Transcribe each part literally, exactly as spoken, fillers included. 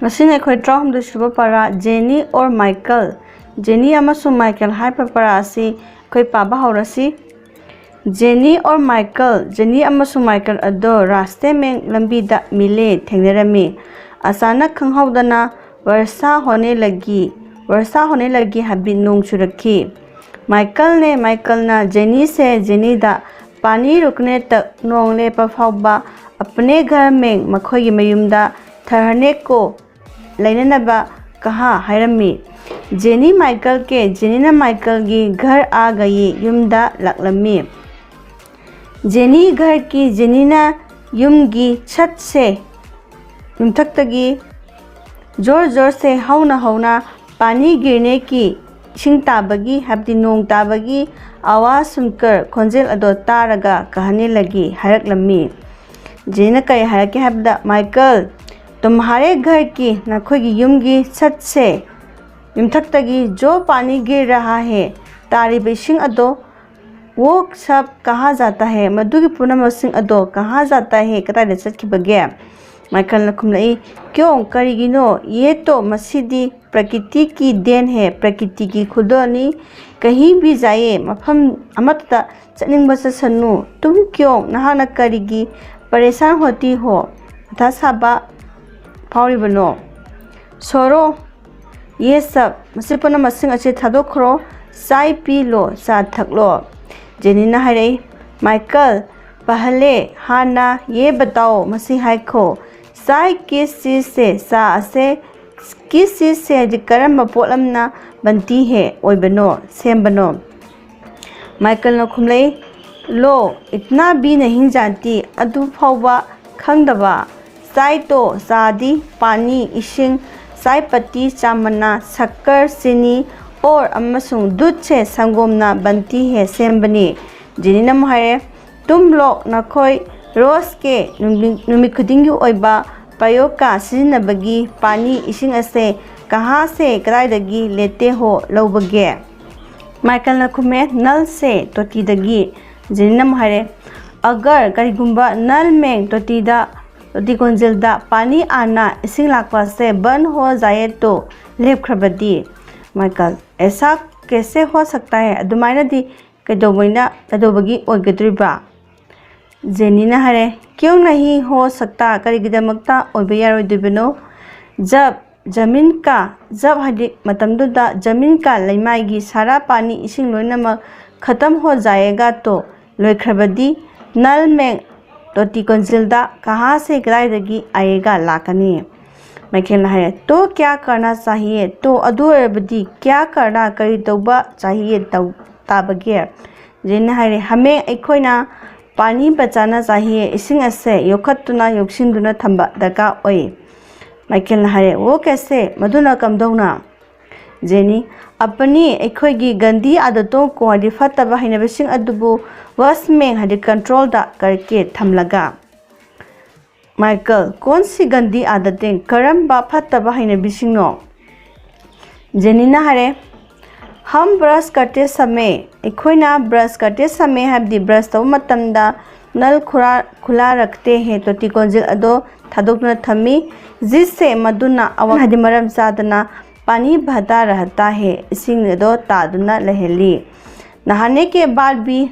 ꯃꯁꯤꯅ ꯑꯩꯈꯣꯏ ꯇꯔꯥꯍꯨꯝꯗꯣꯏ ꯁꯨꯕ ꯄꯔꯥ, ꯖꯦꯅꯤ ꯑꯣꯔ ꯃꯥꯏꯀꯜ꯫ ꯖꯦꯅꯤ ꯑꯃꯁꯨꯡ ꯃꯥꯏꯀꯜ ꯍꯥꯏꯕ ꯄꯔꯥ ꯑꯁꯤ ꯑꯩꯈꯣꯏ ꯄꯥꯕ ꯍꯧꯔꯁꯤ꯫ ꯖꯦꯅꯤ ꯑꯣꯔ ꯃꯥꯏꯀꯜ, ꯖꯦꯅꯤ ꯑꯃꯁꯨꯡ ꯃꯥꯏꯀꯜ ꯑꯗꯣ ꯔꯥꯁꯇꯦ ꯃꯦꯡ ꯂꯝꯕꯤꯗ ꯃꯤꯂꯦ, ꯊꯦꯡꯅꯔꯝꯃꯤ꯫ ꯑꯆꯥꯅꯛ ꯈꯪꯍꯧꯗꯅ ꯕꯔꯁꯥ ꯍꯣꯅꯦ ꯂꯒꯤ, ꯕꯔꯁꯥ ꯍꯣꯅꯦ ꯂꯒꯤ ꯍꯥꯏꯕꯗꯤ ꯅꯣꯡ ꯆꯨꯔꯛꯈꯤ꯫ ꯃꯥꯏꯀꯜꯅꯦ, ꯃꯥꯏꯀꯜꯅ ꯖꯦꯅꯤꯁꯦ, ꯖꯦꯅꯤꯗ ꯄꯥꯅꯤ ꯔꯨꯛꯅꯦ ꯇꯛ, ꯅꯣꯡ ꯂꯦꯞꯄ ꯐꯥꯎꯕ ꯑꯄꯅꯦ ꯘꯔ ꯃꯦꯡ, ꯃꯈꯣꯏꯒꯤ ꯃꯌꯨꯝꯗ ꯊꯔꯍꯅꯦ ꯀꯣ, ꯂꯩꯅꯅꯕ ꯀꯍꯥ ꯍꯥꯏꯔꯝꯃꯤ꯫ ꯖꯦꯅꯤ ꯃꯥꯏꯀꯜ ꯀꯦ, ꯖꯦꯅꯤꯅ ꯃꯥꯏꯀꯜꯒꯤ ꯘꯔ ꯑꯥ ꯒꯌꯦ, ꯌꯨꯝꯗ ꯂꯥꯛꯂꯝꯃꯤ꯫ ꯖꯦꯅꯤ ꯘꯔ ꯀꯤ, ꯖꯦꯅꯤꯅ ꯌꯨꯝꯒꯤ ꯁꯠꯁꯦ, ꯌꯨꯝꯊꯛꯇꯒꯤ ꯖꯣꯔ ꯖꯣꯔꯁꯦ, ꯍꯧꯅ ꯍꯧꯅ ꯄꯥꯅꯤ ꯒꯤꯔꯅꯦ ꯀꯤ, ꯏꯁꯤꯡ ꯇꯥꯕꯒꯤ ꯍꯥꯏꯕꯗꯤ ꯅꯣꯡ ꯇꯥꯕꯒꯤ ꯑꯋꯥꯖ ꯁꯨꯟꯀꯔ, ꯈꯣꯟꯖꯦꯜ ꯑꯗꯣ ꯇꯥꯔꯒ ꯀꯍꯅꯦ ꯂꯒꯤ, ꯍꯥꯏꯔꯛꯂꯝꯃꯤ꯫ ꯖꯦꯅꯤꯅ ꯀꯔꯤ ꯍꯥꯏꯔꯛꯀꯦ ꯍꯥꯏꯕꯗ, ꯃꯥꯏꯀꯜ, ꯇꯨꯝꯍꯥꯔꯦ ꯘꯔ ꯀꯤ, ꯅꯈꯣꯏꯒꯤ ꯌꯨꯝꯒꯤ ꯁꯠꯁꯦ, ꯌꯨꯝꯊꯛꯇꯒꯤ ꯖꯣ ꯄꯥꯅꯤ ꯒꯤꯔ ꯔꯍꯥ ꯍꯦ, ꯇꯥꯔꯤꯕ ꯏꯁꯤꯡ ꯑꯗꯣ ꯋꯣ ꯁꯕ ꯀꯍꯥ ꯖꯥꯇꯥ ꯍꯦ, ꯃꯗꯨꯒꯤ ꯄꯨꯝꯅꯃꯛꯁꯤꯡ ꯑꯗꯣ ꯀꯍꯥ ꯖꯥꯇꯥ ꯍꯦ, ꯀꯗꯥꯏꯗ ꯆꯠꯈꯤꯕꯒꯦ? ꯃꯥꯏꯀꯜꯅ ꯈꯨꯝꯂꯛꯏ, ꯀ꯭ꯌꯣꯡ, ꯀꯔꯤꯒꯤꯅꯣ? ꯌꯦ ꯇꯣ, ꯃꯁꯤꯗꯤ ꯄ꯭ꯔꯀꯤꯇꯤ ꯀꯤ ꯗꯦꯟ ꯍꯦ, ꯄ꯭ꯔꯀꯤꯇꯤꯒꯤ ꯈꯨꯗꯣꯜꯅꯤ꯫ ꯀꯍꯤ ꯚꯤ ꯖꯥꯏꯌꯦ, ꯃꯐꯝ ꯑꯃꯠꯇ ꯆꯠꯅꯤꯡꯕ ꯆꯠꯁꯅꯨ꯫ ꯇꯨꯝ ꯀ꯭ꯌꯣꯡ, ꯅꯍꯥꯛꯅ ꯀꯔꯤꯒꯤ ꯄꯔꯦꯁꯥꯟ ꯍꯣꯇꯤ ꯍꯣ, ꯃꯊꯥ ꯁꯥꯕ ꯐꯥꯎꯔꯤꯕꯅꯣ? ꯁꯣꯔꯣ, ꯌꯦ ꯁꯕ, ꯃꯁꯤ ꯄꯨꯝꯅꯃꯛꯁꯤꯡ ꯑꯁꯤ ꯊꯥꯗꯣꯛꯈ꯭ꯔꯣ꯫ ꯆꯥꯏ ꯄꯤ ꯂꯣ, ꯆꯥ ꯊꯛꯂꯣ꯫ ꯖꯦꯅꯤꯅ ꯍꯥꯏꯔꯛꯏ, ꯃꯥꯏꯀꯜ, ꯄꯍꯂꯦ, ꯍꯥꯟꯅ, ꯌꯦ ꯕꯇꯥꯎ, ꯃꯁꯤ ꯍꯥꯏꯈꯣ꯫ ꯆꯥꯏ ꯀꯤꯁ ꯆꯤꯁ ꯁꯦ, ꯆꯥ ꯑꯁꯦ, ꯀꯤꯁ ꯆꯤꯁ ꯁꯦ ꯍꯥꯏꯗꯤ ꯀꯔꯝꯕ ꯄꯣꯠꯂꯝꯅ ꯕꯟꯇꯤ ꯍꯦ, ꯑꯣꯏꯕꯅꯣ, ꯁꯦꯝꯕꯅꯣ? ꯃꯥꯏꯀꯜꯅ ꯈꯨꯝꯂꯛꯏ, ꯂꯣ, ꯏꯇꯅꯥ ꯚꯤ ꯅꯍꯤ ꯖꯥꯟꯇꯤ, ꯑꯗꯨ ꯐꯥꯎꯕ ꯈꯪꯗꯕ? ꯆꯥꯏ ꯇꯣ, ꯆꯥꯗꯤ, ꯄꯥꯅꯤ, ꯏꯁꯤꯡ, ꯆꯥꯏ ꯄꯠꯇꯤ, ꯆꯥ ꯃꯅꯥ, ꯁꯛꯀꯔ, ꯆꯤꯅꯤ, ꯑꯣꯔ, ꯑꯃꯁꯨꯡ ꯗꯨꯙ ꯁꯦ, ꯁꯪꯒꯣꯝꯅ, ꯕꯟꯇꯤ ꯍꯦ, ꯁꯦꯝꯕꯅꯤ꯫ ꯖꯦꯅꯤꯅ ꯑꯃꯨꯛ ꯍꯥꯏꯔꯦ, ꯇꯨꯝ ꯂꯣꯛ, ꯅꯈꯣꯏ ꯔꯣꯖ ꯀꯦ ꯅꯨꯃꯤꯠ, ꯅꯨꯃꯤꯠ ꯈꯨꯗꯤꯡꯒꯤ ꯑꯣꯏꯕ ꯄ꯭ꯔꯌꯣꯒ ꯁꯤꯖꯤꯟꯅꯕꯒꯤ ꯄꯥꯅꯤ, ꯏꯁꯤꯡ ꯑꯁꯦ ꯀꯍꯥ ꯁꯦ, ꯀꯗꯥꯏꯗꯒꯤ, ꯂꯦꯇꯦ ꯍꯣ, ꯂꯧꯕꯒꯦ? ꯃꯥꯏꯀꯜꯅ ꯈꯨꯝꯃꯦ, ꯅꯜ ꯁꯦ, ꯇꯣꯇꯤꯗꯒꯤ꯫ ꯖꯦꯅꯤꯅ ꯑꯃꯨꯛ ꯍꯥꯏꯔꯦ, ꯑꯒꯔ, ꯀꯔꯤꯒꯨꯝꯕ, ꯅꯜ ꯃꯦꯡ, ꯇꯣꯇꯤꯗ ꯇꯣꯇꯤ ꯀꯣꯟꯖꯤꯜꯗ "ꯄꯥꯅꯤ ꯑꯥꯅ, ꯏꯁꯤꯡ ꯂꯥꯛꯄ ꯑꯁꯦ ꯕꯟ ꯍꯣ ꯖꯥꯌꯦ ꯇꯣ, ꯂꯦꯞꯈ꯭ꯔꯕꯗꯤ?" ꯃꯥꯏꯀꯜ, "ꯑꯦꯁꯥ ꯀꯦꯁꯦ ꯍꯣ ꯁꯛꯇꯥ ꯍꯦ? ꯑꯗꯨꯃꯥꯏꯅꯗꯤ ꯀꯩꯗꯧꯕꯩꯅ ꯀꯩꯗꯧꯕꯒꯤ ꯑꯣꯏꯒꯗꯣꯔꯤꯕ?" ꯖꯦꯅꯤꯅ ꯍꯥꯏꯔꯦ, "ꯀ꯭ꯌꯨ ꯅꯍꯤ ꯍꯣ ꯁꯛꯇꯥ? ꯀꯔꯤꯒꯤꯗꯃꯛꯇ ꯑꯣꯏꯕ ꯌꯥꯔꯣꯏꯗꯣꯏꯕꯅꯣ? ꯖꯕ ꯖꯃꯤꯟ ꯀꯥ, ꯖꯕ ꯍꯥꯏꯗꯤ ꯃꯇꯝꯗꯨꯗ, ꯖꯃꯤꯟ ꯀꯥ, ꯂꯩꯃꯥꯏꯒꯤ ꯁꯥꯔꯥ ꯄꯥꯅꯤ, ꯏꯁꯤꯡ ꯂꯣꯏꯅꯃꯛ ꯈꯇꯝ ꯍꯣ ꯖꯥꯌꯦꯒꯥ ꯇꯣ, ꯂꯣꯏꯈ꯭ꯔꯕꯗꯤ, ꯅꯜ ꯃꯦꯡ ꯇꯣꯇꯤ ꯀꯣꯟꯖꯤꯜꯗ ꯀꯍꯥ ꯁꯦ, ꯀꯗꯥꯏꯗꯒꯤ ꯑꯥꯌꯦꯒꯥ, ꯂꯥꯛꯀꯅꯤ?" ꯃꯥꯏꯀꯦꯜꯅ ꯍꯥꯏꯔꯦ, "ꯇꯣ ꯀ꯭ꯌꯥ ꯀꯔꯅꯥ ꯆꯥꯍꯤꯌꯦ? ꯇꯣ ꯑꯗꯨ ꯑꯣꯏꯔꯕꯗꯤ ꯀ꯭ꯌꯥ ꯀꯔꯅꯥ, ꯀꯔꯤ ꯇꯧꯕ ꯆꯥꯍꯤꯌꯦ, ꯇꯧ ꯇꯥꯕꯒꯦ?" ꯖꯦꯅꯤꯅ ꯍꯥꯏꯔꯦ, "ꯍꯃꯦ, ꯑꯩꯈꯣꯏꯅ ꯄꯥꯅꯤ ꯕꯆꯥꯅ ꯆꯥꯍꯤꯌꯦ, ꯏꯁꯤꯡ ꯑꯁꯦ ꯌꯣꯛꯈꯠꯇꯨꯅ ꯌꯣꯛꯁꯤꯟꯗꯨꯅ ꯊꯝꯕ ꯗꯔꯀꯥꯔ ꯑꯣꯏ꯫" ꯃꯥꯏꯀꯦꯜꯅ ꯍꯥꯏꯔꯦ, "ꯋꯣ ꯀꯦꯁꯦ? ꯃꯗꯨꯅ ꯀꯝꯗꯧꯅ?" ꯖꯦꯅꯤ, "ꯑꯄꯅꯤ, ꯑꯩꯈꯣꯏꯒꯤ ꯒꯟꯗꯤ ꯑꯥꯗꯇꯣ ꯀꯣ ꯍꯥꯏꯗꯤ ꯐꯠꯇꯕ ꯍꯩꯅꯕꯤꯁꯤꯡ ꯑꯗꯨꯕꯨ ꯋꯁ ꯃꯦꯡ ꯍꯥꯏꯗꯤ ꯀꯟꯇ꯭ꯔꯣꯜꯗ ꯀꯔꯀꯦ, ꯊꯝꯂꯒ꯫" ꯃꯥꯏꯀꯜ, "ꯀꯣꯟ ꯁꯤ ꯒꯟꯗꯤ ꯑꯥꯗꯇꯦꯡ? ꯀꯔꯝꯕ ꯐꯠꯇꯕ ꯍꯩꯅꯕꯤꯁꯤꯡꯅꯣ?" ꯖꯦꯅꯤꯅ ꯍꯥꯏꯔꯦ, "ꯍꯝ ꯕ꯭ꯔꯁ ꯀꯔꯇꯦ ꯁꯃꯦ, ꯑꯩꯈꯣꯏꯅ ꯕ꯭ꯔꯁ ꯀꯔꯇꯦ ꯁꯃꯦ ꯍꯥꯏꯕꯗꯤ ꯕ꯭ꯔꯁ ꯇꯧꯕ ꯃꯇꯝꯗ ꯅꯜ ꯈꯨꯔꯥ ꯈꯨꯂꯥ ꯔꯛꯇꯦ ꯍꯦ, ꯇꯣꯇꯤ ꯀꯣꯟꯖꯤꯜ ꯑꯗꯣ ꯊꯥꯗꯣꯛꯇꯨꯅ ꯊꯝꯃꯤ꯫ ꯖꯤꯁꯁꯦ, ꯃꯗꯨꯅ ꯑꯋꯥ ꯍꯥꯏꯗꯤ ꯃꯔꯝ ꯆꯥꯗꯅ ꯄꯥꯅꯤ ꯕꯍꯇꯥ ꯔꯍꯇꯥ ꯍꯦ, ꯏꯁꯤꯡ ꯑꯗꯣ ꯇꯥꯗꯨꯅ ꯂꯩꯍꯜꯂꯤ꯫ ꯅꯍꯥꯅꯦ ꯀꯦ ꯕꯥꯗ ꯚꯤ,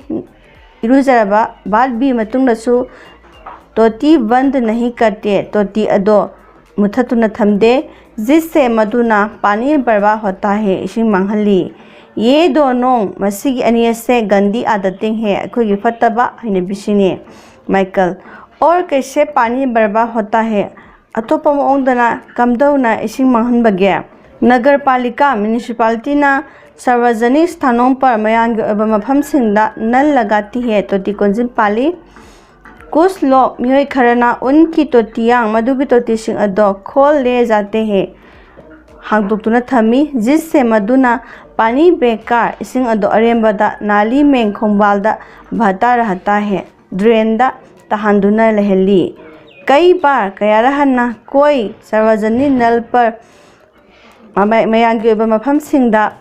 ꯏꯔꯨꯖꯔꯕ ꯕꯥꯗ ꯚꯤ ꯃꯇꯨꯡꯗꯁꯨ ꯇꯣꯇꯤ ꯕꯟꯗ ꯅꯍꯤ ꯀꯔꯇꯦ, ꯇꯣꯇꯤ ꯑꯗꯣ ꯃꯨꯊꯠꯇꯨꯅ ꯊꯝꯗꯦ꯫ ꯖꯤꯁꯁꯦ, ꯃꯗꯨꯅ ꯄꯥꯅꯤ ꯕꯔꯕꯥꯗ ꯍꯣꯇꯥ ꯍꯦ, ꯏꯁꯤꯡ ꯃꯥꯡꯍꯜꯂꯤ꯫ ꯌꯦ ꯗꯣꯅꯣꯡ, ꯃꯁꯤꯒꯤ ꯑꯅꯤ ꯑꯁꯦ ꯒꯟꯗꯤ ꯑꯥꯗꯇꯦꯡ ꯍꯦ, ꯑꯩꯈꯣꯏꯒꯤ ꯐꯠꯇꯕ ꯍꯩꯅꯕꯤꯁꯤꯡꯅꯤ꯫" ꯃꯥꯏꯀꯜ, "ꯑꯣꯔ ꯀꯩꯁꯦ ꯄꯥꯅꯤ ꯕꯔꯕꯥꯗ ꯍꯣꯇꯥ ꯍꯦ? ꯑꯇꯣꯞꯄ ꯃꯑꯣꯡꯗꯅ ꯀꯝꯗꯧꯅ ꯏꯁꯤꯡ ꯃꯥꯡꯍꯟꯕꯒꯦ?" ꯅꯒꯔ ꯄꯥꯂꯤꯀꯥ, ꯃ꯭ꯌꯨꯅꯤꯁꯤꯄꯥꯂꯤꯇꯤꯅ ꯁꯥꯔꯋꯥꯖꯅꯤꯛ ꯁ꯭ꯊꯥꯅꯣꯡ ꯄꯔ, ꯃꯌꯥꯝꯒꯤ ꯑꯣꯏꯕ ꯃꯐꯝꯁꯤꯡꯗ ꯅꯜ ꯂꯒꯥꯇꯤ ꯍꯦ, ꯇꯣꯇꯤ ꯀꯣꯟꯖꯤꯟ ꯄꯥꯜꯂꯤ꯫ ꯀꯨꯁ ꯂꯣꯛ, ꯃꯤꯑꯣꯏ ꯈꯔꯅ ꯎꯟꯀꯤ ꯇꯣꯇꯤꯌꯥꯡ, ꯃꯗꯨꯒꯤ ꯇꯣꯇꯤꯁꯤꯡ ꯑꯗꯣ ꯈꯣꯜ ꯂꯦ ꯖꯥꯇꯦ ꯍꯦ, ꯍꯥꯡꯗꯣꯛꯇꯨꯅ ꯊꯝꯃꯤ꯫ ꯖꯤꯁꯁꯦ, ꯃꯗꯨꯅ ꯄꯥꯅꯤ ꯕꯦꯀꯥꯔ, ꯏꯁꯤꯡ ꯑꯗꯣ ꯑꯔꯦꯝꯕꯗ ꯅꯥꯂꯤ ꯃꯦꯡ ꯈꯣꯡꯕꯥꯜꯗ ꯚꯇꯥ ꯔꯍꯇꯥ ꯍꯦ, ꯗ꯭ꯔꯦꯟꯗ ꯇꯥꯍꯟꯗꯨꯅ ꯂꯩꯍꯜꯂꯤ꯫ ꯀꯩ ꯕꯥꯔ, ꯀꯌꯥꯔꯛ ꯍꯟꯅ ꯀꯣꯏ ꯁꯥꯔꯋꯥꯖꯅꯤꯛ ꯅꯜ ꯄꯔ, ꯃꯃ-, ꯃꯌꯥꯝꯒꯤ ꯑꯣꯏꯕ ꯃꯐꯝꯁꯤꯡꯗ,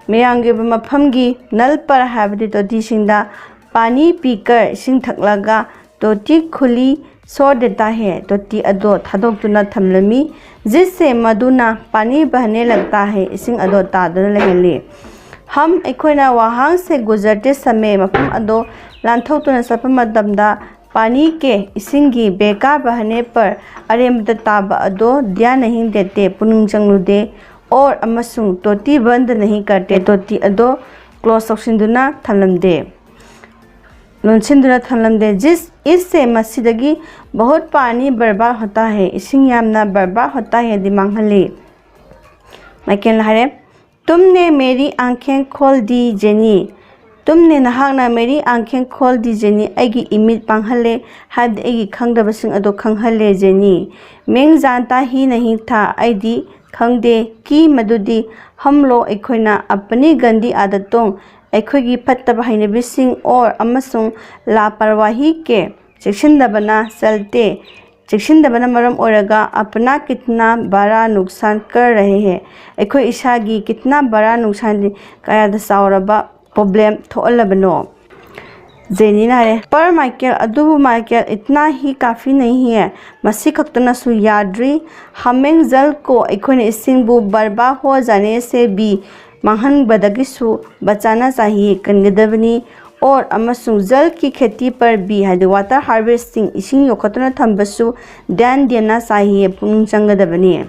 ꯃꯌꯥꯝꯒꯤ ꯑꯣꯏꯕ ꯃꯐꯝꯒꯤ ꯅꯜ ꯄꯔ ꯍꯥꯏꯕꯗꯤ ꯇꯣꯇꯤꯁꯤꯡꯗ ꯄꯥꯅꯤ ꯄꯤꯀꯔ, ꯏꯁꯤꯡ ꯊꯛꯂꯒ ꯇꯣꯇꯤ ꯈꯨꯂꯤ ꯁꯣꯔ ꯗꯦꯇꯥ ꯍꯦ, ꯇꯣꯇꯤ ꯑꯗꯣ ꯊꯥꯗꯣꯛꯇꯨꯅ ꯊꯝꯂꯝꯃꯤ꯫ ꯖꯤꯁꯦ ꯃꯗꯨꯅ ꯄꯥꯅꯤ ꯕꯍꯅꯦ ꯂꯒꯇꯥ ꯍꯦ, ꯏꯁꯤꯡ ꯑꯗꯣ ꯇꯥꯗꯨꯅ ꯂꯩꯍꯜꯂꯤ꯫ ꯍꯝ ꯑꯩꯈꯣꯏꯅ ꯋꯥꯍꯥꯡ ꯁꯦ ꯒꯨꯖꯔꯇꯦ ꯁꯃꯦ, ꯃꯐꯝ ꯑꯗꯣ ꯂꯥꯟꯊꯣꯛꯇꯨꯅ ꯆꯠꯄ ꯃꯇꯝꯗ, ꯄꯥꯅꯤ ꯀꯦ, ꯏꯁꯤꯡꯒꯤ, ꯕꯦꯀꯥ ꯕꯍꯅꯦ ꯄꯔ, ꯑꯔꯦꯝꯕꯗ ꯇꯥꯕ ꯑꯗꯣ, ꯗ꯭ꯌꯥꯟ ꯅꯍꯤꯡ ꯗꯦꯇꯦ, ꯄꯨꯛꯅꯤꯡ ꯆꯪꯂꯨꯗꯦ꯫ ꯑꯣꯔ ꯑꯃꯁꯨꯡ ꯇꯣꯇꯤ ꯕꯟꯗ ꯅꯍꯤꯡ ꯀꯔꯇꯦ, ꯇꯣꯇꯤ ꯑꯗꯣ ꯀ꯭ꯂꯣꯖ ꯇꯧꯁꯤꯟꯗꯨꯅ ꯊꯝꯂꯝꯗꯦ, ꯂꯣꯟꯁꯤꯟꯗꯨꯅ ꯊꯝꯂꯝꯗꯦ꯫ ꯖꯤꯁ ꯏꯁꯁꯦ, ꯃꯁꯤꯗꯒꯤ ꯕꯍꯨꯠ ꯄꯥꯅꯤ ꯕꯔꯕꯥꯗ ꯍꯣꯇꯥ ꯍꯦ, ꯏꯁꯤꯡ ꯌꯥꯝꯅ ꯕꯔꯕꯥꯗ ꯍꯣꯇꯥ ꯍꯦ ꯍꯥꯏꯗꯤ ꯃꯥꯡꯍꯜꯂꯤ꯫ ꯃꯥꯏꯀꯦꯜꯅ ꯍꯥꯏꯔꯦ, ꯇꯨꯝꯅꯦ ꯃꯦꯔꯤ ꯑꯥꯡꯈꯦꯡ ꯈꯣꯜ ꯗꯤ ꯖꯦꯅꯤ꯫ ꯇꯨꯝꯅꯦ, ꯅꯍꯥꯛꯅ ꯃꯦꯔꯤ ꯑꯥꯡꯈꯦꯡ ꯈꯣꯜ ꯗꯤ ꯖꯦꯅꯤ, ꯑꯩꯒꯤ ꯏꯃꯤꯠ ꯄꯥꯡꯍꯜꯂꯦ, ꯍꯥꯏꯕꯗꯤ ꯑꯩꯒꯤ ꯈꯪꯗꯕꯁꯤꯡ ꯑꯗꯨ ꯈꯪꯍꯜꯂꯦ ꯖꯦꯅꯤ꯫ ꯃꯦꯡ ꯖꯥꯟꯇꯥ ꯍꯤ ꯅꯍꯤ ꯊꯥ, ꯑꯩꯗꯤ ꯈꯪꯗꯦ꯫ ꯀꯤ ꯃꯗꯨꯗꯤ, ꯍꯝ ꯂꯣ ꯑꯩꯈꯣꯏꯅ, ꯑꯄꯅꯤ ꯒꯟꯗꯤ ꯑꯥꯗꯇꯣꯡ, ꯑꯩꯈꯣꯏꯒꯤ ꯐꯠꯇꯕ ꯍꯩꯅꯕꯤꯁꯤꯡ, ꯑꯣꯔ ꯑꯃꯁꯨꯡ ꯂꯥꯄꯔꯋꯥꯍꯤ ꯀꯦ, ꯆꯦꯛꯁꯤꯟꯗꯕꯅ ꯆꯜꯇꯦ, ꯆꯦꯛꯁꯤꯟꯗꯕꯅ ꯃꯔꯝ ꯑꯣꯏꯔꯒ ꯑꯄꯅꯥ ꯀꯤꯠꯅꯥ ꯕꯥꯔꯥ ꯅꯨꯛꯁꯥꯟ ꯀꯔ ꯔꯍꯦ ꯍꯦ, ꯑꯩꯈꯣꯏ ꯏꯁꯥꯒꯤ ꯀꯤꯠꯅꯥ ꯕꯥꯔꯥ ꯅꯨꯛꯁꯥꯟꯗꯤ, ꯀꯌꯥꯗ ꯆꯥꯎꯔꯕ ꯄ꯭ꯔꯣꯕ꯭ꯂꯦꯝ ꯊꯣꯛꯍꯜꯂꯕꯅꯣ? ꯖꯦꯅꯤꯅ ꯍꯥꯏꯔꯦ, ꯄꯔ ꯃꯥꯏꯀꯦꯜ, ꯑꯗꯨꯕꯨ ꯃꯥꯏꯀꯦꯜ, ꯏꯠꯅꯥ ꯍꯤ ꯀꯥꯐꯤ ꯅꯍꯤ ꯍꯦ, ꯃꯁꯤ ꯈꯛꯇꯅꯁꯨ ꯌꯥꯗ꯭ꯔꯤ꯫ ꯍꯥꯃꯦꯡ ꯖꯜ ꯀꯣ, ꯑꯩꯈꯣꯏꯅ ꯏꯁꯤꯡꯕꯨ ꯕꯔꯕꯥ ꯍꯣ ꯖꯥꯅꯦ ꯁꯦ ꯕꯤ, ꯃꯥꯡꯍꯟꯕꯗꯒꯤꯁꯨ ꯕꯆꯥꯅ ꯆꯥꯍꯤ, ꯀꯟꯒꯗꯕꯅꯤ꯫ ꯑꯣꯔ ꯑꯃꯁꯨꯡ ꯖꯜ ꯀꯤ ꯈꯦꯇꯤ ꯄꯔ ꯕꯤ, ꯍꯥꯏꯗꯤ ꯋꯥꯇꯔ ꯍꯥꯔꯚꯦꯁꯇꯤꯡ, ꯏꯁꯤꯡ ꯌꯣꯛꯈꯠꯇꯨꯅ ꯊꯝꯕꯁꯨ ꯗ꯭ꯌꯥꯟ ꯗꯦꯅ ꯆꯥꯍꯤꯌꯦ, ꯄꯨꯛꯅꯤꯡ ꯆꯪꯒꯗꯕꯅꯤ꯫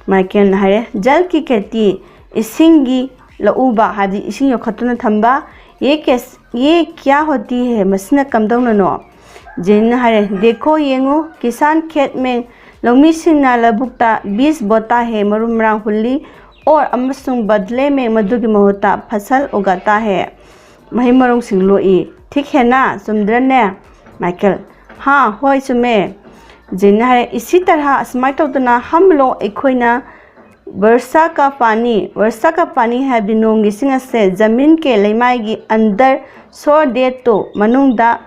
ꯃꯥꯏꯀꯦꯜꯅ ꯍꯥꯏꯔꯦ, ꯖꯜ ꯀꯤ ꯈꯦꯇꯤ, ꯏꯁꯤꯡꯒꯤ ꯂꯧꯎꯕ, ꯍꯥꯏꯕꯗꯤ ꯏꯁꯤꯡ ꯌꯣꯛꯈꯠꯇꯨꯅ ꯊꯝꯕ꯫ ꯌꯦ ꯀꯦꯁ ꯌꯦ ꯀ꯭ꯌꯥ ꯍꯣꯇꯤ ꯍꯦ, ꯃꯁꯤꯅ ꯀꯝꯗꯧꯅꯅꯣ? ꯖꯦꯅꯤꯅ ꯍꯥꯏꯔꯦ, ꯗꯦꯈꯣ, ꯌꯦꯡꯉꯨ, ꯀꯤꯁꯥꯟ ꯈꯦꯠ ꯃꯦꯡ, ꯂꯧꯃꯤꯁꯤꯡꯅ ꯂꯧꯕꯨꯛꯇ ꯕꯤꯖ ꯕꯣꯇꯥ ꯍꯦ, ꯃꯔꯨ ꯃꯔꯥꯡ ꯍꯨꯜꯂꯤ꯫ ꯑꯣꯔ ꯑꯃꯁꯨꯡ ꯕꯗꯂꯦ ꯃꯦꯡ, ꯃꯗꯨꯒꯤ ꯃꯍꯨꯠꯇ ꯐꯁꯜ ꯎꯒꯥꯇꯥ ꯍꯦ, ꯃꯍꯩ ꯃꯔꯣꯡꯁꯤꯡ ꯂꯣꯛꯏ꯫ ꯊꯤꯛ ꯍꯦꯅꯥ, ꯆꯨꯝꯗ꯭ꯔꯅꯦ? ꯃꯥꯏꯀꯦꯜ, ꯍꯥ, ꯍꯣꯏ, ꯆꯨꯝꯃꯦ꯫ ꯖꯦꯅꯤꯅ ꯍꯥꯏꯔꯦ, ꯏꯁꯤ ꯇꯔꯍꯥ, ꯑꯁꯨꯃꯥꯏꯅ ꯇꯧꯗꯅ ꯍꯝ ꯂꯣ, ꯑꯩꯈꯣꯏꯅ ꯕꯔꯁꯥ ꯀꯥ ꯄꯥꯅꯤ, ꯕꯔꯁꯥ ꯀꯥ ꯄꯥꯅꯤ ꯍꯥꯏꯕꯗꯤ ꯅꯣꯡꯒꯤ ꯏꯁꯤꯡ ꯑꯁꯦ ꯖꯃꯤꯟ ꯀꯦ, ꯂꯩꯃꯥꯏꯒꯤ, ꯑꯟꯗꯔ, ꯁꯣꯔ ꯗꯦꯠꯇꯣ, ꯃꯅꯨꯡꯗ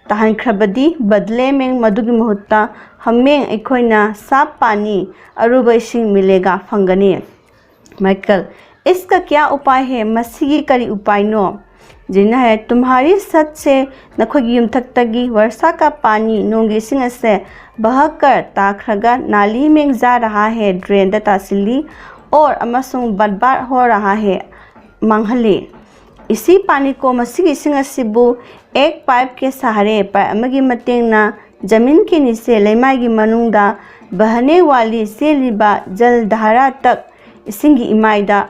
ꯇꯥꯍꯟꯈ꯭ꯔꯕꯗꯤ, ꯕꯗꯂꯦ ꯃꯦꯡ, ꯃꯗꯨꯒꯤ ꯃꯍꯨꯠꯇ ꯍꯃꯦꯡ, ꯑꯩꯈꯣꯏꯅ ꯁꯥꯞ ꯄꯥꯅꯤ, ꯑꯔꯨꯕ ꯏꯁꯤꯡ, ꯃꯤꯂꯦꯒꯥ, ꯐꯪꯒꯅꯤ꯫ ꯃꯥꯏꯀꯜ, ꯏꯁꯀ ꯀ꯭ꯌꯥ ꯎꯄꯥꯏ ꯍꯦ, ꯃꯁꯤꯒꯤ ꯀꯔꯤ ꯎꯄꯥꯏꯅꯣ? ꯖꯦꯅꯤꯅ ꯍꯥꯏꯔꯦ, तुम्हारी छत से, ꯅꯈꯣꯏꯒꯤ ꯌꯨꯝꯊꯛꯇꯒꯤ, वर्षा का पानी, ꯅꯣꯡꯒꯤ ꯏꯁꯤꯡ ꯑꯁꯦ, बहकर, ꯇꯥꯈ꯭ꯔꯒ, नाली में जा रहा है, drain ꯗ ꯇꯥꯁꯤꯜꯂꯤ, और, ꯑꯃꯁꯨꯡ, बर्बाद हो रहा है, ꯃꯥꯡꯍꯜꯂꯤ꯫ इसी पानी को, ꯃꯁꯤꯒꯤ ꯏꯁꯤꯡ ꯑꯁꯤꯕꯨ, एक पाइप के सहारे, ꯄꯥꯏꯞ ꯑꯃꯒꯤ ꯃꯇꯦꯡꯅ, जमीन के नीचे, ꯂꯩꯃꯥꯏꯒꯤ ꯃꯅꯨꯡꯗ, बहने वाली, ꯆꯦꯜꯂꯤꯕ, जलधारा तक, ꯏꯁꯤꯡꯒꯤ ꯏꯃꯥꯏꯗ,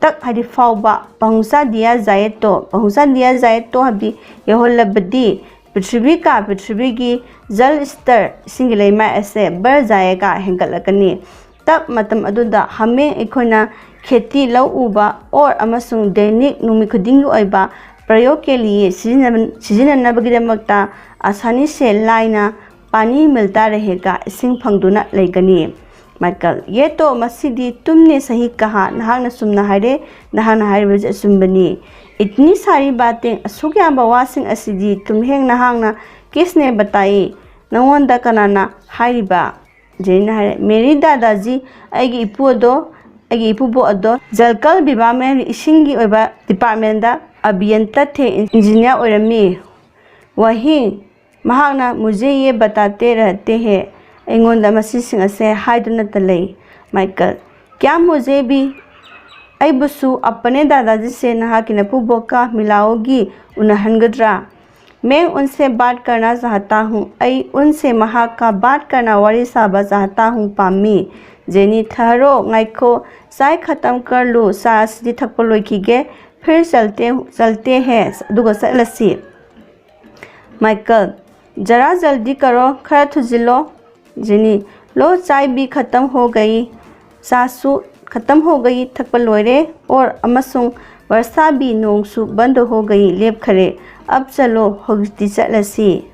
तक ꯍꯥꯏꯗꯤ ꯐꯥꯎꯕ, पहुँचा दिया जाए तो, पहुँचा दिया जाए तो ꯍꯥꯏꯕꯗꯤ ꯌꯧꯍꯜꯂꯕꯗꯤ, पृथ्वी का, ꯄ꯭ꯔꯤꯊꯤꯕꯤꯒꯤ, जल स्तर, ꯏꯁꯤꯡꯒꯤ ꯂꯩꯃꯥꯏ ꯑꯁꯦ, बढ़ जाएगा, ꯍꯦꯟꯒꯠꯂꯛꯀꯅꯤ꯫ तब, ꯃꯇꯝ ꯑꯗꯨꯗ, हमें, ꯑꯩꯈꯣꯏꯅ, खेती, ꯂꯧ ꯎꯕ, और, ꯑꯃꯁꯨꯡ, दैनिक, ꯅꯨꯃꯤꯠ ꯈꯨꯗꯤꯡꯒꯤ ꯑꯣꯏꯕ, प्रयोग के लिए, ꯁꯤꯖꯤꯟꯅ-, ꯁꯤꯖꯤꯟꯅꯅꯕꯒꯤꯗꯃꯛꯇ, आसानी से, ꯂꯥꯏꯅ, पानी मिलता रहेगा, ꯏꯁꯤꯡ ꯐꯪꯗꯨꯅ ꯂꯩꯒꯅꯤ꯫ माइकल, ये तो, ꯃꯁꯤꯗꯤ, तुमने सही कहा, ꯅꯍꯥꯛꯅ ꯆꯨꯝꯅ ꯍꯥꯏꯔꯦ, ꯅꯍꯥꯛꯅ ꯍꯥꯏꯔꯤꯕꯁꯤ ꯑꯆꯨꯝꯕꯅꯤ꯫ इतनी सारी बातें, ꯑꯁꯨꯛ ꯌꯥꯝꯕ ꯋꯥꯁꯤꯡ ꯑꯁꯤꯗꯤ, तुम्हें, ꯅꯍꯥꯛꯅ, किसने बताई, ꯅꯉꯣꯟꯗ ꯀꯅꯥꯅ ꯍꯥꯏꯔꯤꯕ? ꯖꯦꯅꯤꯅ ꯍꯥꯏꯔꯦ, मेरे दादाजी, ꯑꯩꯒꯤ ꯏꯄꯨ ꯑꯗꯣ, ꯑꯩꯒꯤ ꯏꯄꯨꯕꯣꯛ ꯑꯗꯣ, जलकल विभाग में, ꯏꯁꯤꯡꯒꯤ ꯑꯣꯏꯕ department ꯗ, अभियंता थे, engineer ꯑꯣꯏꯔꯝꯃꯤ꯫ वही, ꯃꯍꯥꯛꯅ, मुझे ये बताते रहते हैं, ꯑꯩꯉꯣꯟꯗ ꯃꯁꯤꯁꯤꯡ ꯑꯁꯦ ꯍꯥꯏꯗꯨꯅꯇ ꯂꯩ꯫ माइकल, क्या मुझे भी, ꯑꯩꯕꯨꯁꯨ, अपने दादाजी से, ꯅꯍꯥꯛꯀꯤ ꯅꯄꯨꯕꯣꯛꯀ, मिलाओगी, ꯎꯅꯍꯟꯒꯗ꯭ꯔꯥ? मैं उनसे बात करना चाहता हूँ, ꯑꯩ, उनसे, ꯃꯍꯥꯛꯀ, बात करना, ꯋꯥꯔꯤ ꯁꯥꯕ, चाहता हूँ, ꯄꯥꯝꯃꯤ꯫ ꯖꯦꯅꯤ, ठहरो, ꯉꯥꯏꯈꯣ, चाय खत्म कर लो, ꯆꯥ ꯑꯁꯤꯗꯤ ꯊꯛꯄ ꯂꯣꯏꯈꯤꯒꯦ, फिर चलते, चलते हैं, ꯑꯗꯨꯒ ꯆꯠꯂꯁꯤ꯫ माइकल, जरा जल्दी करो, ꯈꯔ ꯊꯨꯖꯤꯜꯂꯣ꯫ ꯖꯦꯅꯤ, लो, चाय भी खत्म हो गई, ꯆꯥꯁꯨ, खत्म हो गई, ꯊꯛꯄ ꯂꯣꯏꯔꯦ, और, ꯑꯃꯁꯨꯡ, वर्षा भी, ꯅꯣꯡꯁꯨ, बंद हो गई, ꯂꯦꯞꯈꯔꯦ, अब चलो, ꯍꯧꯖꯤꯛꯇꯤ ꯆꯠꯂꯁꯤ꯫